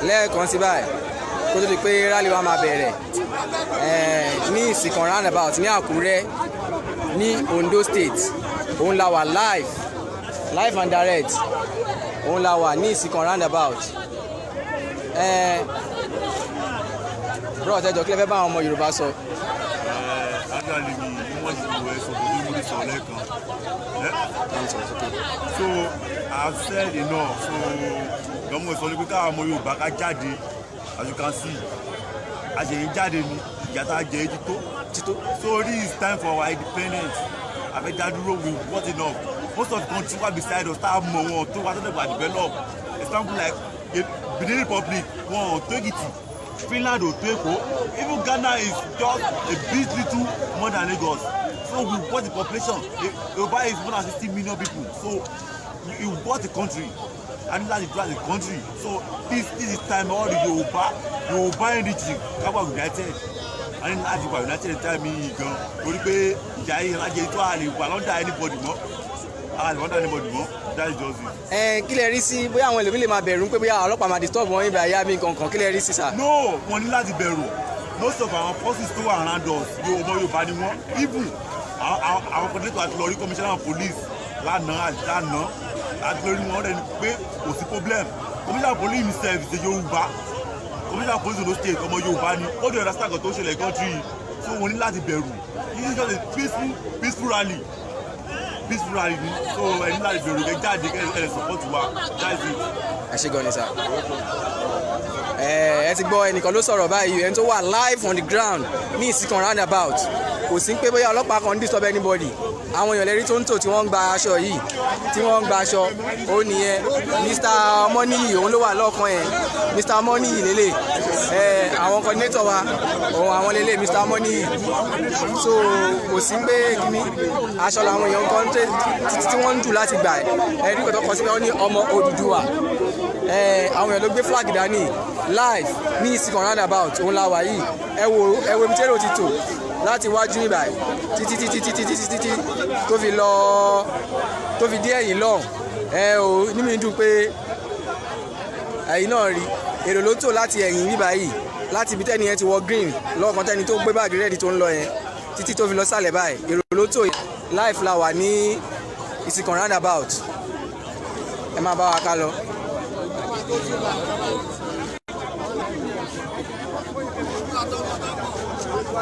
Lẹ́ẹ̀kan sí báyìí, kó tó di pé rally wa máa bẹ̀rẹ̀ ní Ìsìnkàn Roundabout ní Àkúrẹ́ ní Ondo State, òun la wà live, live and direct. Òun la wà ní Ìsìnkàn Roundabout. Bro, ẹ jọ̀ọ́, kí lẹ fẹ́ bá àwọn ọmọ Yorùbá sọ? Actually, mi ní wọ́n ti wọ ẹ̀sọ́ kò ní mo ti sọ̀rọ̀ lẹ́ẹ̀kan. Bá mi sọ̀rọ̀ sókè. So I've said enough. So gbọ́mọ̀ sọ ni pé káwọn ọmọ Yorùbá ká jáde. As you can see, a ṣe ń jáde ni. Ìyà tá a jẹ ti tó. Tító. So this is time for our independence. A fẹ́ dá dúró. We want enough. Most of the country wa beside us, tá a mọ̀ wọn tó wa tó dẹ̀ wà develop, example like Benin Republic, wọn ò tó Èkìtì. Finland ò tó Èkó. Even Ghana is just a bit little more than Lagos. So we want the population. Yorùbá is more than 60 million people, so you want the country and láti do as a country. So this is time all the Yorùbá energy ká wà united. A ní láti wà united time yìí gan, torí pé ìjà yìí lájẹ tó a lè wà lọ́dà anybody mọ́, a lè wà lọ́dà anybody mọ́. That is just it. Ẹ kí lẹ rí sí bóyá àwọn ẹlòmíì lè máa bẹ̀rù pé bóyá ọlọ́pàá máa disturb wọn ibà yá bí nǹkan kan? Kí lẹ rí sí, sir? No, wọn ní láti bẹ̀rù. Most of our forces tó wà around us, ọmọ Yorùbá ni wọ́n. Even àwọn coordinator àti lọ rí commissioner of police lánàá lánàá, àti lórí wọn rẹ ni pé kò sí problem. Commissioner of police himself is a Yorùbá. Commissioner of police Ondo State, ọmọ Yorùbá ni. Ó dẹ̀ understand nǹkan tó ń ṣẹlẹ̀ country yìí. So wọn ní láti bẹ̀rù. This is just a peaceful peaceful rally, peaceful rally ni. So ẹ ní láti bẹ̀rù, kẹ́ jáde, kẹ́ ẹ support wa. That is it. Ẹ ṣé gan ni, sir. Ẹ ti gbọ́, ẹnìkan ló sọ̀rọ̀ báyìí, ẹni tó wà live on the ground ní Ìsìnkàn Roundabout. Kò sí pé bóyá ọlọ́pàá kan ń disturb anybody. Àwọn èèyàn lẹ́rí tó ń tò, tí wọ́n ń gba aṣọ yìí, tí wọ́n ń gba aṣọ ó nìyẹn. Mr Ọmọníyì, òun ló wà lọ́ọ̀kan yẹn. Mr Ọmọníyì lélẹ̀. Àwọn coordinator wa, òun àwọn lélẹ̀, Mr Ọmọníyì. So kò sí pé kíní aṣọ làwọn èèyàn kan títí tí wọ́n ń dù láti gbà. Ẹ rí kòtò kan síbẹ̀, wọ́n ní ọmọ Odùduwà. Àwọn èèyàn ló gbé flag dání. Live ní Ìsìnkàn Roundabout òun la wà yìí. Ẹ wo, ẹ wo ibi tí èrò ti tò láti wájú níbà títí títí títí títí títí tó fi lọ, tó fi dé ẹ̀yìn lọ́hùn. Ẹ ò ní mi dùn pé ẹ̀yìn náà rí èrò ló tò láti ẹ̀yìn níbà yìí, láti ibi tẹ́ni yẹn ti wọ green lọ́ọ̀kan, tẹ́ni tó gbé báàgì red tó ń lọ yẹn, títí tó fi lọ sàlẹ̀ báyìí, èrò ló tò. Live la wà ní Ìsìnkàn Roundabout. Ẹ máa bá wa ká lọ.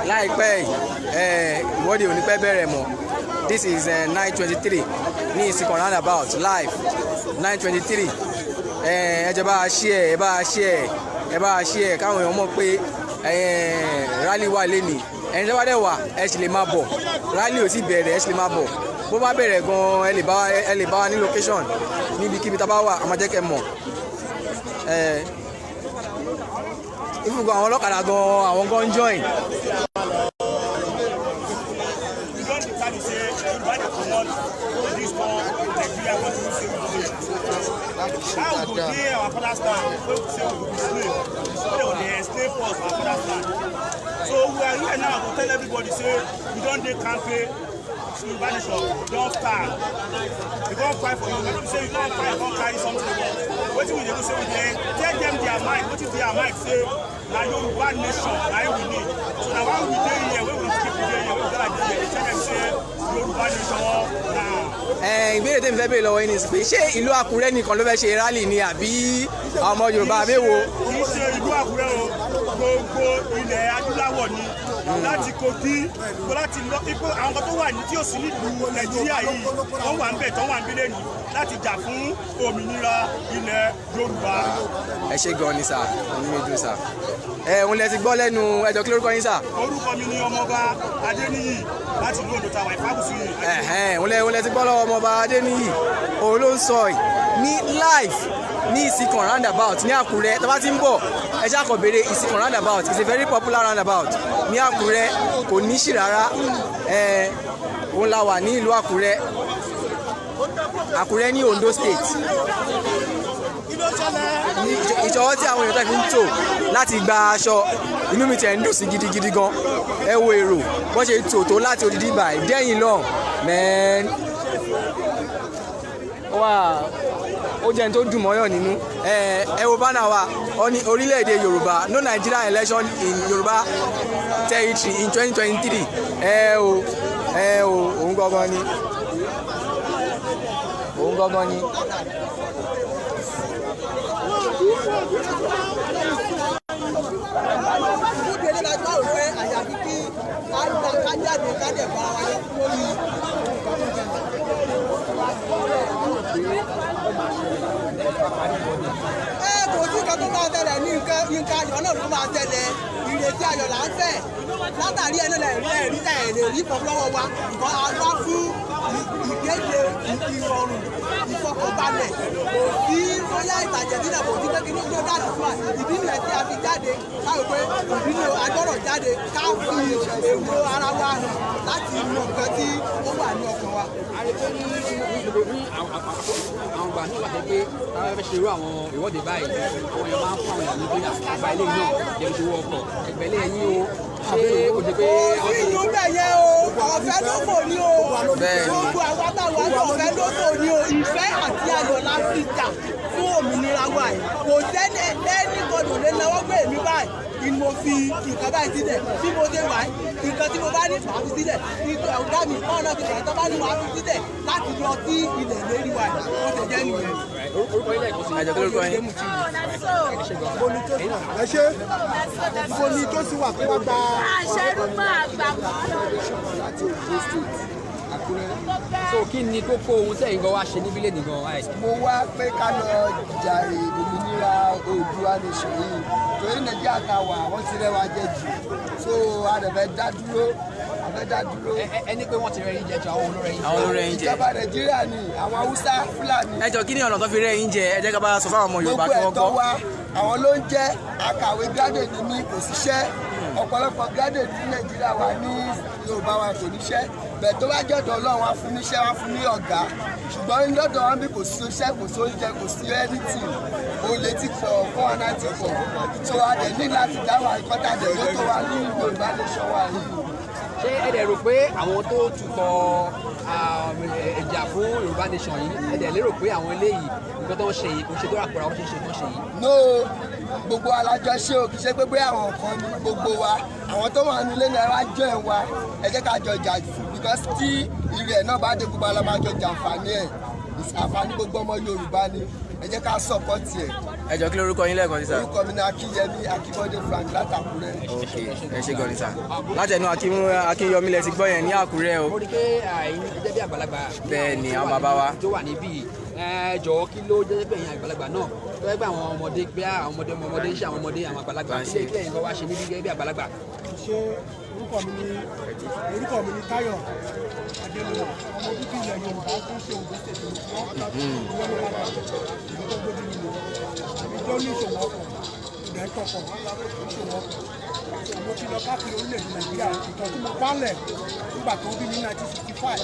Láìpẹ́ yìí, ìwọ́de ò ní pẹ́ bẹ̀rẹ̀ mọ́. This is 9:23 ní Ìsìnkàn Roundabout, live, 9:23. Ẹ jẹ́ bá a share, ẹ bá a share, ẹ bá a share, káwọn èèyàn mọ̀ pé rally wà lẹ́nìí. Ẹni tó bá dẹ̀ wà, ẹ sì lè máa bọ̀. Rally ò sì bẹ̀rẹ̀, ẹ sì lè máa bọ̀. Bó bá bẹ̀rẹ̀ gan-an, ẹ lè bá wa ní location níbikíbi tá a bá wà, a máa jẹ́ kẹ́ mọ̀. Ìfúngàn àwọn ọlọ́kadà gan, àwọn gan join. We don decide say Yoruba dey comot this one Nigeria country say we dey. How we go dey our father's land wey we say we go be slave, wey dem go dey enslave us for our father's land? So we are here now to tell everybody say we don dey kampe. Yoruba nation don stand. We don fight for Yoruba. No be say you don fight come carry something go. Wetin we dey do, say we dey tell dem their mind, wetin dey their mind, say na Yoruba nation na im we need. So na why we dey here, wey we people dey here, wey we gather dey here, dey tell dem say Yoruba nation now. Ìbéèrè tèmi fẹ́ béèrè lọ́wọ́ yín ni pé, ṣé ìlú Àkúrẹ́ nìkan ló fẹ́ ṣe rally ni, àbí àwọn ọmọ Yorùbá àbẹ́wò? Kì í ṣe ìlú Àkúrẹ́ o. Gbogbo ilẹ̀ adúláwọ̀ ni, láti Kogi, láti lọ ipò àwọn kan tó wà ní tí ò sí nílùú Nàìjíríà yìí, wọ́n wà ń bẹ̀ tán, wà ń bí lẹ́nu láti jà fún òmìnira ilẹ̀ Yorùbá. Ẹ ṣé gan ni, sir. Inú mi dùn, sir. Ẹ òun lẹ ti gbọ́ lẹ́nu. Ẹ jọ̀ọ́, kí lórúkọ yín, sir? Orúkọ mi ni Ọmọọba Adéníyì láti ìlú Oǹdó tàwa, Ìfágùsù yìí. Ẹ̀hẹ́n, òun lẹ ti gbọ́ lọ́wọ́ Ọmọọba Adéníyì. Òun ló ń sọ yìí ní live ní Ìsìnkàn Roundabout ní Àkúrẹ́. Tó bá ti ń bọ̀, ẹ ṣáà kàn béèrè Ìsìnkàn Roundabout. It's a very popular roundabout ní Àkúrẹ́, kò ní sí rárá. Òun la wà ní ìlú Àkúrẹ́, Àkúrẹ́ ní Ondo State. Ìṣọwọ́ tí àwọn èèyàn tẹ̀ fi ń tò láti gba aṣọ, inú mi tẹ̀ ń dùn sí gidigidi gan. Ẹ wo èrò bọ́n ṣe tò tó láti odidi báyìí dẹ́yìn lọ mẹ́ẹ́n wà, ó jẹ́ ní tó dùn mọ́yàn nínú. Ẹ wo banner wa, ó ní orílẹ̀-èdè Yorùbá, no Nigeria election in Yorùbá territory in 2023. Ẹ o, ẹ o, òun gangan ni, òun gangan ni. Fúdi eléyìí láti máa rò pé àyàfi kí á jáde ká dẹ̀ bára wa yọ lórí nǹkan tó ń ṣẹlẹ̀. Ẹ kò sí nǹkan tó máa tẹ̀lẹ̀ ní nǹkan, nǹkan ayọ̀ náà ló máa tẹ̀lẹ̀. Ìrètí ayọ̀ là ń fẹ́ látàrí ẹ̀ náà lẹ̀ rí ẹ̀rí ẹ̀ lè rí kan lọ́wọ́ wa nǹkan a wá fún ìkéde ìrọ̀rùn, ìfọkànbalẹ̀. Kò sí bóyá ìbàjẹ́ sílẹ̀, kò sí pé kí ní ló dànù fún wa. Ìdí nìyẹn tí a fi jáde káwé pé ìdí ni agbọ́dọ̀ jáde ká fi èrò ara wa hàn láti mọ nǹkan tí ó wà ní ọkàn wa. A rí pé ní àwọn ìgbà náà wà pé táwọn fẹ́ ṣe irú àwọn ìwọ́de báyìí, àwọn èèyàn máa ń fún àwọn èèyàn ní pé àgbà ilé náà jẹun tó wọ ọkọ̀ ẹgbẹ́ ilé ẹ̀yìn o, ṣé kò jẹ́ pé Kò sí ìlú bẹ̀ yẹn o, ọ̀fẹ́ ló fò ní o. Gbogbo àwa táwa ní ọ̀fẹ́ ló fò ní o. Ìfẹ́ àti ayọ̀ la fi jà fún òmìnira wa yìí. Kò sẹ́ni ẹni gbọdọ̀ lé lọ́wọ́ gbé èmi báyìí ni mo fi nǹkan báyìí sílẹ̀ bí mo ṣe wà yìí. Nǹkan tí mo bá ní màá fi sílẹ̀. Ọ̀gá mi kọ́ náà ti bẹ̀rẹ̀ tó bá ní màá fi sílẹ̀ láti lọ sí ilẹ̀ lérí wa yìí. Ó ṣe jẹ́ nìyẹn. Orúkọ ilé ẹ̀kọ́ sí ẹ̀jọ̀ tó lórúkọ yín. Ẹ ṣe ibo ni tó sì wà pé wọ́n gba. Àṣẹrúmọ́ àgbà kan. Láti Ondo State, Àkúrẹ́. So kí ni kókó ohun tẹ̀yin gan wá ṣe níbí lè nìgan? Mo wá pé ká lọ jàre òmìnira Oòduà nation yìí torí Nàìjíríà ta wà, wọ́n ti rẹ́wà jẹ jù, so a dẹ̀ fẹ́ dá dúró, a fẹ́ dá dúró. Ẹni pé wọ́n ti rẹ́ yín jẹ ju àwọn olórí yín jẹ. Àwọn olórí yín jẹ. Ìjọba Nàìjíríà ni àwọn Haúsá, Fúlàní. Ẹ jọ, kí ni ọ̀nà tó fi rẹ́ yín jẹ? Ẹ jẹ́ ká bá sọ fáwọn ọmọ Yorùbá kí wọ́n Gbogbo gbọ́. ẹ̀tọ́ wa àwọn ló ń jẹ́. Akàwé graduate ní kò síṣẹ́. Ọ̀pọ̀lọpọ̀ graduate ní Nàìjíríà wa ní Yorùbá wa kò níṣẹ́ bẹ́ẹ̀. Tó bá jọ̀dọ̀ Ọlọ́run, wá fún níṣẹ́, wá fún ní ọ̀gá, ṣùgbọ́n lọ́dọ̀ wọn bí kò sí iṣẹ́, kò sí oúnjẹ, kò sí anything. Olè ti pọ̀, 419 ti pọ̀, so a dẹ̀ ní láti dá wa ìkọ́tà dẹ̀ ló tó wa ní Yorùbá nation wa yìí. Ṣé ẹ dẹ̀ rò pé àwọn tó tukọ̀ ìjà fún Yorùbá nation yìí, ẹ dẹ̀ lérò pé àwọn eléyìí, nǹkan tó ń ṣe yìí, kò ṣe tó rà pọ̀ra wọ́n ṣe ń ṣe tó ń ṣe yìí? No, gbogbo alájọ ṣe o. Kì í ṣe pé bóyá àwọn kan ní gbogbo wa. Àwọn tó wà nílé náà wá jọ ẹ wa, ẹ jẹ́ ká jọ jà fún, because tí ìrẹ̀ náà bá dé, gbogbo alámájọ jàǹfààní ẹ̀. Àǹfààní gbogbo ọmọ Yorùbá ni. Ẹ jẹ́ ká support ẹ̀. Ẹ jọ, kí lórúkọ yín lẹ́ẹ̀kan sí sà? Orúkọ mi ni Akínyẹmí Akíbọ́dé Frank látàkúrẹ́. Ok, ẹ ṣe gan ni sà. Láti ẹnu Akínyẹmí lẹ ti gbọ́ yẹn ní Àkúrẹ́ o. Mo rí pé ẹ̀yin jẹ́ bí àgbàlagbà. Bẹ́ẹ̀ ni, àwọn bàbá wa. Tó wà níbí, ẹ jọ̀ọ́, kí ló jẹ́ pé ẹ̀yin àgbàlagbà náà tó yẹ pé àwọn ọmọdé pé àwọn ọmọdé ọmọdé ń ṣe àwọn ọmọdé, àwọn àgbàlagbà Bá ń ṣe. kí lẹ́yìn kan wá ṣe níbí gẹ́gẹ́ bí àgbàlagbà? Ṣe orúkọ mi ni Táyọ̀ Adélọ́wọ̀, ọmọ bíbí ilẹ̀ Yorùbá tó ń ṣe Ondo State ní ìwé ló wà ìlú tó gbójú nínú èmi jẹ́ oníṣòwò ọkọ̀, ìdẹ́tọ̀kọ̀, oníṣòwò ọkọ̀. Mo ti lọ káàkiri orílẹ̀-èdè Nàìjíríà. Ìtàn tí mo bálẹ̀ nígbà tó ń bí ní 1965,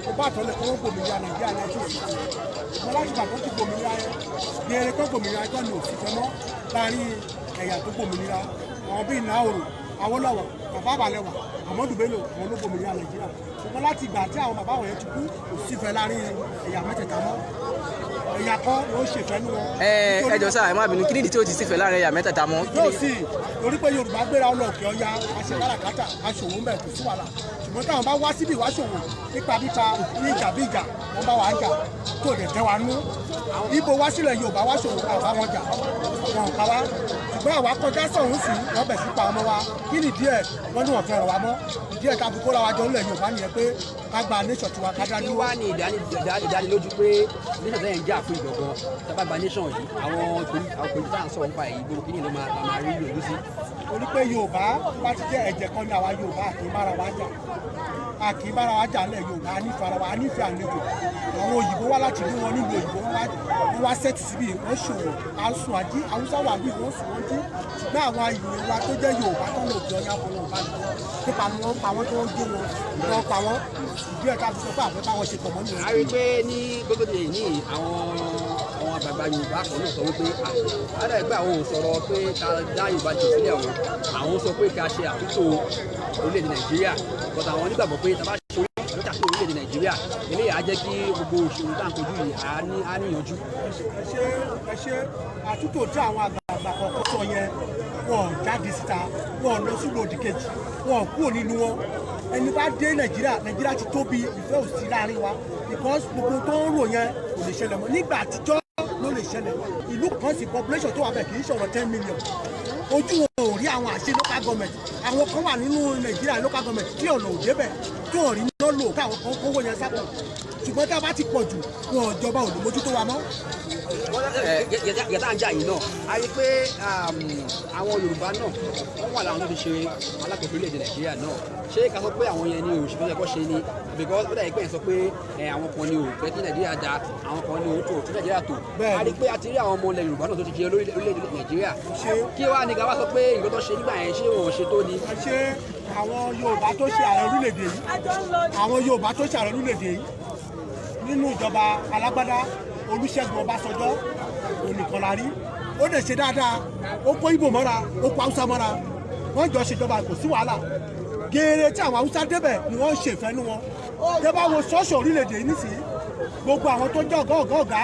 mo bá àtọ́lẹ̀ kó wọ́n gbòmìnira Nàìjíríà 1960. Mo láti gbà tó ti gbòmìnira yẹn ní eré tó gbòmìnira ẹjọ́ ni òsì fẹ́ mọ́ láàrin ẹ̀yà tó gbòmìnira. Àwọn bíi Naoro, Awólọ́wọ̀, Bàbá Balewa, Ahmadu Bello, àwọn ló gbòmìnira Nàìjíríà. Ṣùgbọ́n láti ìgbà tí àwọn bàbá wọ̀nyẹn ti kú, kò sífẹ́ láàrin ẹ̀yà mẹ́tẹ̀ẹ̀ta mọ́. Ẹ̀yà kan ló ń ṣèfẹ́ nú wọn. Ẹ ẹ jọ sá, ẹ má bínú, kí nìdí tí ó ti sífẹ̀ẹ́ láàrin ẹ̀yà mẹ́tẹ̀ẹ̀ta mọ́? Yóò sì torí pé Yorùbá gbéra ọlọ òkè ọya, àṣẹ káràkátà, aṣòwò ń bẹ, kò sí wàhálà. Ṣùgbọ́n táwọn bá wá síbí wá ṣòwò nípa pípa ní ìjà bí ìjà, wọ́n bá wà ń jà tó lè tẹ́ wa nú. Ibo wá sílẹ̀ Yorùbá wá ṣòwò, àbá wọn jà, wọn ò pa wá. Ṣùgbọ́n àwa kọjá sọ̀hún sí, wọ́n bẹ̀ sí pa ọmọ wa. Kí ni díẹ̀ wọ́n ní wọ́n fẹ́ràn wa mọ́? Ìdí ẹ̀ ká fi kóra wa jọ nílẹ̀ Yorùbá nìyẹn pé ká gba nation tiwa, ká dá Kí dúró. wá ní ìdánilójú pé nation tẹ́yìn ń jà fún ìgbọ̀ngàn, tábà gba nation yìí, àwọn ìpèníjà tá à ń sọ̀rọ̀ nípa èyí gbogbo, kí ni ló máa la máa rí yòókù sí? Torí pé Yorùbá bá ti jẹ́ ẹ̀jẹ̀ kan ní àwa Yorùbá àti bára wa jà. A kì í bára wa jà lẹ̀ Yorùbá, a nífẹ̀ẹ́ ara wa, a nífẹ̀ẹ́ àlejò. Àwọn òyìnbó wá láti ìlú wọn nílùú òyìnbó, wọ́n wá sẹ́ẹ̀tì síbí, wọ́n ṣòwò, à ń sùn àjí, Haúsá wà bí wọ́n sùn wọ́n jí. Ṣùgbọ́n àwọn ìyẹn wa tó jẹ́ Yorùbá tó lò jọ ya fún wọn bá lọ. Pípa ni wọ́n pa wọ́n, tó ń gé wọn, wọ́n pa wọ́n. Ìdí ẹ̀ ká fi sọ pé àfẹ́ bá wọn ṣe pọ̀ mọ́ nìyẹn. A rí i pé ní gbogbo ní àwọn àgbààgbà Yorùbá kan náà sọ wípé àdá ẹgbẹ́ àwọn ò sọ̀rọ̀ pé ká dá Yorùbá jù sílẹ̀ o, àwọn sọ pé ká ṣe àtúntò orílẹ̀-èdè Nàìjíríà, but àwọn onígbàgbọ́ pé tá a bá ṣe àtúntò orílẹ̀-èdè Nàìjíríà, eléyìí á jẹ́ kí gbogbo òṣèlú tá à ń kojú yìí á níyanjú. Ẹ ṣe àtúntò tí àwọn àgbààgbà kọ̀ọ̀kan sọ yẹn, wọn ò jáde síta, wọn ò lọ sílùú òdì kejì, wọn ò kúrò nínú wọn. Ẹni bá dé Nàìjíríà, Nàìjíríà ti tóbi, ìfẹ́ ò sí láàrin wa, because gbogbo tó ń rò yẹn kò lè ṣẹlẹ̀ mọ́. Nígbà àtijọ́ ló lè ṣẹlẹ̀. Ìlú kan sí population tó wà bẹ́ẹ̀ kì í ṣọ̀rọ̀ 10 million. Ojú wọn ò rí àwọn àṣẹ local government. Àwọn kan wà nínú Nàìjíríà local government tí ọ̀nà ò débẹ̀, tí ò rí iná lò, káwọn kan kówó yẹn sápò. Ṣùgbọ́n tá a bá ti pọ̀ jù, wọn ìjọba ò lè mójútó wa mọ́. Yàtá ń jà yìí náà, a rí i pé àwọn Yorùbá náà wọ́n wà láwọn tó ti ṣe alákòóso orílẹ̀-èdè Nàìjíríà náà. Ṣé ká sọ pé àwọn yẹn ni òṣèlú ẹ̀kọ́ ṣe ni? Because ó dàbí pé ẹ̀ sọ pé àwọn kan ni ò fẹ́ kí Nàìjíríà da, àwọn kan ni ò tó kí Nàìjíríà tó. A rí i pé a ti rí àwọn ọmọ ilẹ̀ Yorùbá náà tó ti ṣe orílẹ̀-èdè Nàìjíríà. Kí wàá ní ká wá sọ pé nǹkan tó ṣe nígbà yẹn ṣé wọn ò ṣe tó ni? Ṣé àwọn Yorùbá tó ṣe ààrẹ orílẹ̀-èdè yìí, àwọn Yorùbá tó ṣe ààrẹ orílẹ̀-èdè yìí nínú ìjọba alágbádá Olúṣẹ́gun Ọbásanjọ́ onìkan la rí. Ó lè ṣe dáadáa, ó kó Ìgbò mọ́ra, ó kó Haúsá mọ́ra, wọ́n jọ ṣèjọba, kò sí wàhálà. Geere tí àwọn Haúsá débẹ̀ ni wọ́n ń ṣe ìfẹ́nu wọn. Tẹ́ bá wo ṣọ́ọ̀ṣì orílẹ̀-èdè yìí nísìnyí, gbogbo àwọn tó jẹ́ ọ̀gá ọ̀gá ọ̀gá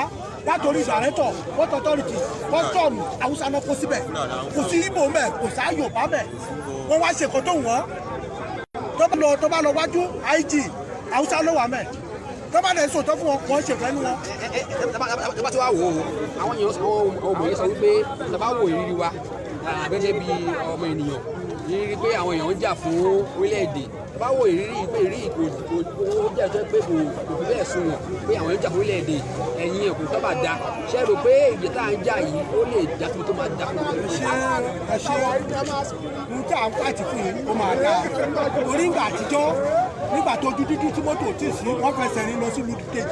látòrí ìdàrẹ́tọ̀, port authority, kọ́sítọ́ọ̀mù, Haúsá náà kó síbẹ̀. Kò sí Ìgbò mẹ́, kò sá Yorùbá mẹ́. Wọ́n wá ṣe nǹkan tó wọ́n. Tó bá lọ wájú IG, Haúsá ló wà mẹ́. Tó bá dẹ̀ sòtọ́ fún wọn, wọ́n ṣe fẹ́ nu wọn. Tẹ́bá tí wàá wò ó, àwọn èèyàn ọmọ yẹn sọ wípé tẹ́bá wo ìrírí wa gẹ́gẹ́ bí ọmọ ènìyàn, ìrírí pé àwọn èèyàn ń jà fún orílẹ̀-èdè. Tẹ́bá wo ìrírí pé ìrírí kò ó jẹ́ ẹjọ́ pé kò fi bẹ́ẹ̀ sunwọ̀n pé àwọn èèyàn ń jà fún orílẹ̀-èdè, ẹ̀yìn ẹ̀ kò sábà da. Ṣé rò pé ìjẹ́ tá à ń jà yìí ó lè dá síbi tó máa dá fún mi? Ṣé ẹ ṣe ohun tí à ń pàtì fún yìí ó máa dáa. Torí ìgbà àtijọ́, nígbà tó ojú dúdú tí mọ́tò tì sí, wọ́n fẹsẹ̀ rìn lọ sílùú kejì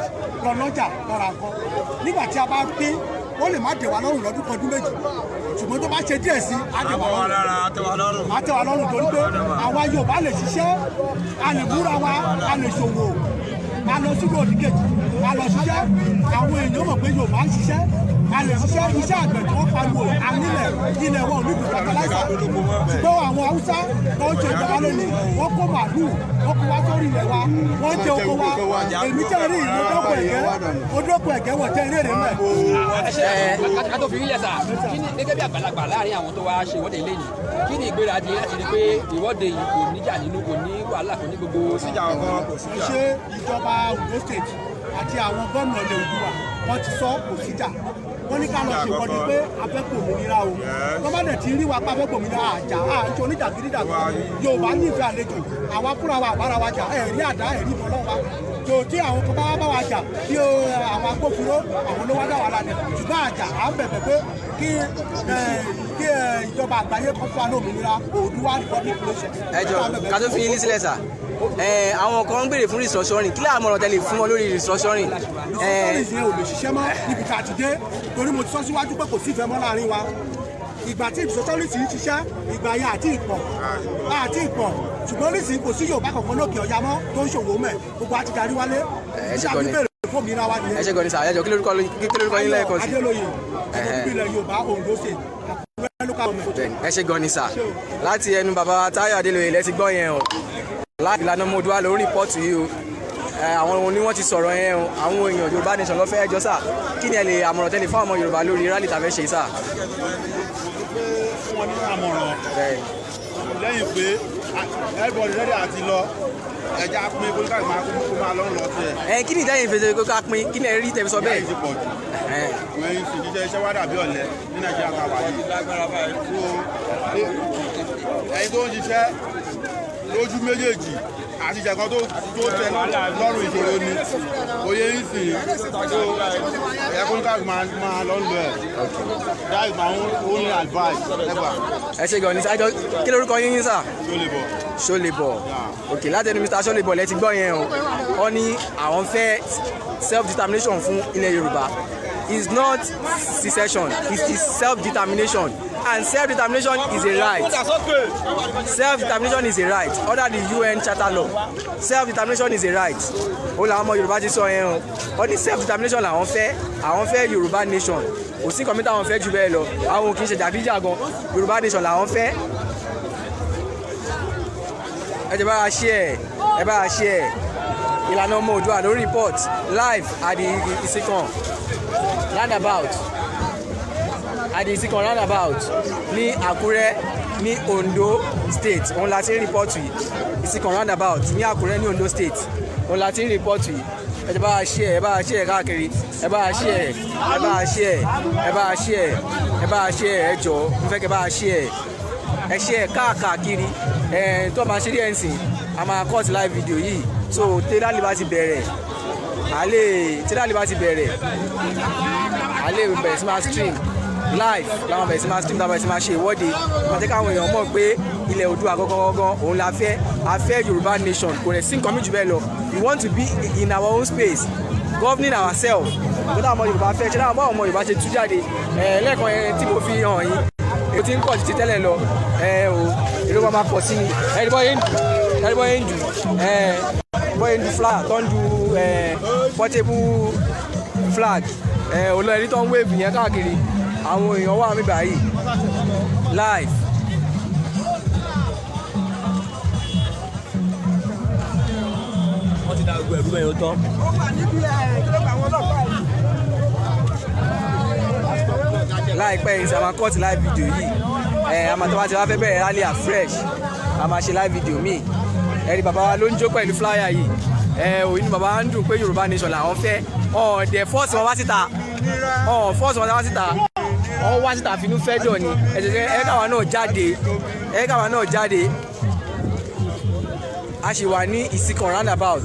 lọ lọ́jà lọ́ra nǹkan. Nígbà tí a bá pín, ó lè má dẹ̀ wá lọ́rùn lọ́dún kan ọdún méjì, ṣùgbọ́n tó bá ṣe díẹ̀ sí, á dẹ̀ wá lọ́rùn. Á tẹ́ wa lọ́rùn torí pé àwa Yorùbá lè ṣiṣẹ́, a lè múra wa, a lè ṣòwò, a lọ sílùú òdì kejì, a lọ ṣiṣẹ́. Àwọn èèyàn mọ̀ pé Yorùbá ń ṣiṣẹ́, a lè ṣiṣẹ́ iṣẹ́ àgbẹ̀ tí wọ́n pariwo ànílẹ̀ ilẹ̀ wọn ò ní ìlú fertilizer. Ṣùgbọ́n àwọn Haúsá tó ń ṣe ìjọba lónìí, wọ́n kó màálù, wọ́n kó wá sórí ilẹ̀ wa, wọ́n jẹ oko wa. Èmi tẹ́ rí ìlú odókò ẹ̀gẹ́, odókò ẹ̀gẹ́ wọ̀ tẹ́ eré rẹ̀ mẹ́. Ká tó fi ilẹ̀ sà, kí ni gẹ́gẹ́ bí àgbàlagbà láàrin àwọn tó wá ṣe ìwọ́de ilé yìí, kí ni ìgbéradì láti rí pé ìwọ́de yìí kò níjà nínú, kò ní wàhálà, kò ní gbogbo. Ṣé ìjọba Ondo State àti àwọn gómìnà ilẹ̀ Oòduà wọ́n ti sọ kò síjà? Wọ́n ní ká lọ ṣèwọ́de pé a fẹ́ gbòmìnira o. Wọ́n bá dẹ̀ ti rí wa pé a fẹ́ gbòmìnira, àjà àti oníjàgídíjàgan. Yorùbá nífẹ̀ẹ́ àlejò, àwa fúnra wa àbára wa jà, ẹ̀rí àdá ẹ̀rí ìbọn lọ́wọ́ wa. Tó tí àwọn kan bá wa jà bí àwọn agbófinró, àwọn ló wá dá wàhálà ni. Ṣùgbọ́n àjà à ń bẹ̀bẹ̀ pé kí ìjọba àgbáyé kan fún wa ní òmìnira Oòduà Republic nation. Ẹ jọ ká tó fi yín sílẹ̀ sà, àwọn kan ń béèrè fún restructuring, kí láàmọ̀ràn tẹ́lẹ̀ fún wọn lórí restructuring? Restructuring yẹn ò lè ṣiṣẹ́ mọ́ níbi tá a ti dé, torí mo ti sọ síwájú pé kò sí ìfẹ́ mọ́ láàrin wa. Ìgbà tí restructuring ń ṣiṣẹ́, ìgbà yẹn àti ìpọ̀, ṣùgbọ́n nísìnyí kò sí Yorùbá kankan lókè ọ̀yà mọ́ tó ń ṣòwò mẹ́, gbogbo àti darí wálé. Ẹ ṣe gan ni sà, ẹ jọ kí lórúkọ yín lẹ́ẹ̀kan sí? Adélóyè, ọmọ bíbí ilẹ̀ Yorùbá, Ondo State, Àkúrẹ́ local government. Ẹ ṣe gan ni sà, láti ẹnu bàbá Táyọ̀ Adélóyè lẹ ti gbọ́ yẹn o. Láti ìlànà ọmọ Oòduà lórí rìpọ́ọ̀tù yìí o. Àwọn ni wọ́n ti sọ̀rọ̀ yẹn o. Àwọn èèyàn Yorùbá nation ló fẹ́ ẹjọ́ sà. Kí ni ẹ lè àmọ̀ràn tẹ́lẹ̀ fún àwọn ọmọ Yorùbá lórí rally tàbí ṣe sà? Fún wọn ní àmọ̀ràn lẹ́yìn pé everybody ready àti lọ, ẹja pín kó ká máa kó máa lọ lọ tiẹ̀. Ẹ kí ni ìdáyìn fèsì kó ká pín, kí ni ẹ rí tẹ̀mí sọ bẹ́ẹ̀? Ìyá yìí ti pọ̀ jù. Wọ́n ń fi jíjẹ́ iṣẹ́ wá dàbí ọ̀lẹ ní Nàìjíríà ká wà yìí. Ẹni tó ń ṣiṣẹ́ Lójú méjèèjì àti ìṣẹ̀kan tó tẹ lọ́rùn ìṣòro ni oyè ń sìn so ẹ̀kún káàkiri máa lọ lọ ẹ̀. That is my only advice ever. Ẹ ṣe gan ni sir. Ẹ jọ̀ọ́, kí lórúkọ yín yín sir? Ṣólébọ̀. Ṣólébọ̀. Ok, látẹnu Mr. Ṣólébọ̀ lẹ ti gbọ́ yẹn o. Wọ́n ní àwọn fẹ́ self determination fún ilẹ̀ Yorùbá. It's not secession, it is self determination, and self determination is a right. Self determination is a right under the UN Charter law. Self determination is a right. Ó làwọn ọmọ Yorùbá ti sọ yẹn o. Wọ́n ní self determination làwọn fẹ́. Àwọn fẹ́ Yorùbá nation. Kò sí nǹkan mìíràn táwọn fẹ́ jù bẹ́ẹ̀ lọ. Àwọn ò kì í ṣe jàgídíjàgan. Yorùbá nation làwọn fẹ́. Ẹ jẹ́ bá wa share, ẹ bá wa share. Ìlànà Ọmọ Oòduà lórí report live at the Isikan roundabout, at the Isikan roundabout ní Àkúrẹ́ ní Ondo State. Òun la ti ń report yìí. Isikan roundabout ní Àkúrẹ́ ní Ondo State, òun la ti ń report yìí. Ẹ jẹ́ bá wa share, ẹ bá wa share káàkiri. Ẹ bá wa share, ẹ bá wa share, ẹ bá wa share, ẹ bá wa share. Ẹ jọ̀ọ́, mo fẹ́ kẹ́ bá wa share, ẹ share káàkiri. Ẹ tó máa ṣe díẹ̀ nsìn, a máa cut live video yìí. So tí rally bá ti bẹ̀rẹ̀, a lè tí rally bá ti bẹ̀rẹ̀, a lè bẹ̀rẹ̀ sí máa stream live. Láwọn bẹ̀rẹ̀ sí máa stream, táwọn bẹ̀rẹ̀ sí máa ṣe ìwọ́de, wọ́n jẹ́ káwọn èèyàn mọ̀ pé ilẹ̀ Oòduà gangan òun la fẹ́. A fẹ́ Yorùbá nation. Kò rẹ̀ sí nǹkan mi jù bẹ́ẹ̀ lọ. We want to be in our own space, governing ourselves. Kó táwọn ọmọ Yorùbá fẹ́ ṣe, táwọn ọmọ Yorùbá ṣe tú jáde ẹ̀ lẹ́ẹ̀kan yẹn tí mo fi hàn yín, èyí tí ń pọ̀ títí tẹ́lẹ̀ lọ. Ẹ o, èrò wa máa pọ̀ sí ni. Ẹni bọ́ yẹn ń dù, ẹni bọ́ yẹn ń dù, ẹ bọ́ yẹn ń du flag, tó ń du ẹ portable flag. Ẹ olóyè tó ń wave yẹn káàkiri. Àwọn èèyàn wà mí báyìí live. Wọ́n ti da gbogbo ẹ̀rú bẹ́ẹ̀ yóò tán. Ó wà níbi ẹ̀ kí ló pa àwọn ọlọ́pàá yìí. Láìpẹ́ yìí, a máa cut live video yìí. Ẹ a máa tó bá ti wá fẹ́ bẹ̀rẹ̀ rally afresh, a máa ṣe live video míì. Ẹni bàbá wa ló ń jó pẹ̀lú flyer yìí. Ẹ ò, inú bàbá wa ń dùn pé Yorùbá nation làwọn fẹ́. Ọ̀ọ́dẹ̀ force wọn wá síta, ọ̀ọ́ force wọn wá síta, ọ̀ wá síta finú fẹ́ dọ̀ ni. Ẹ jẹ́ ẹ káwa náà jáde, ẹ káwa náà jáde. A sì wà ní Ìsìkàn roundabout.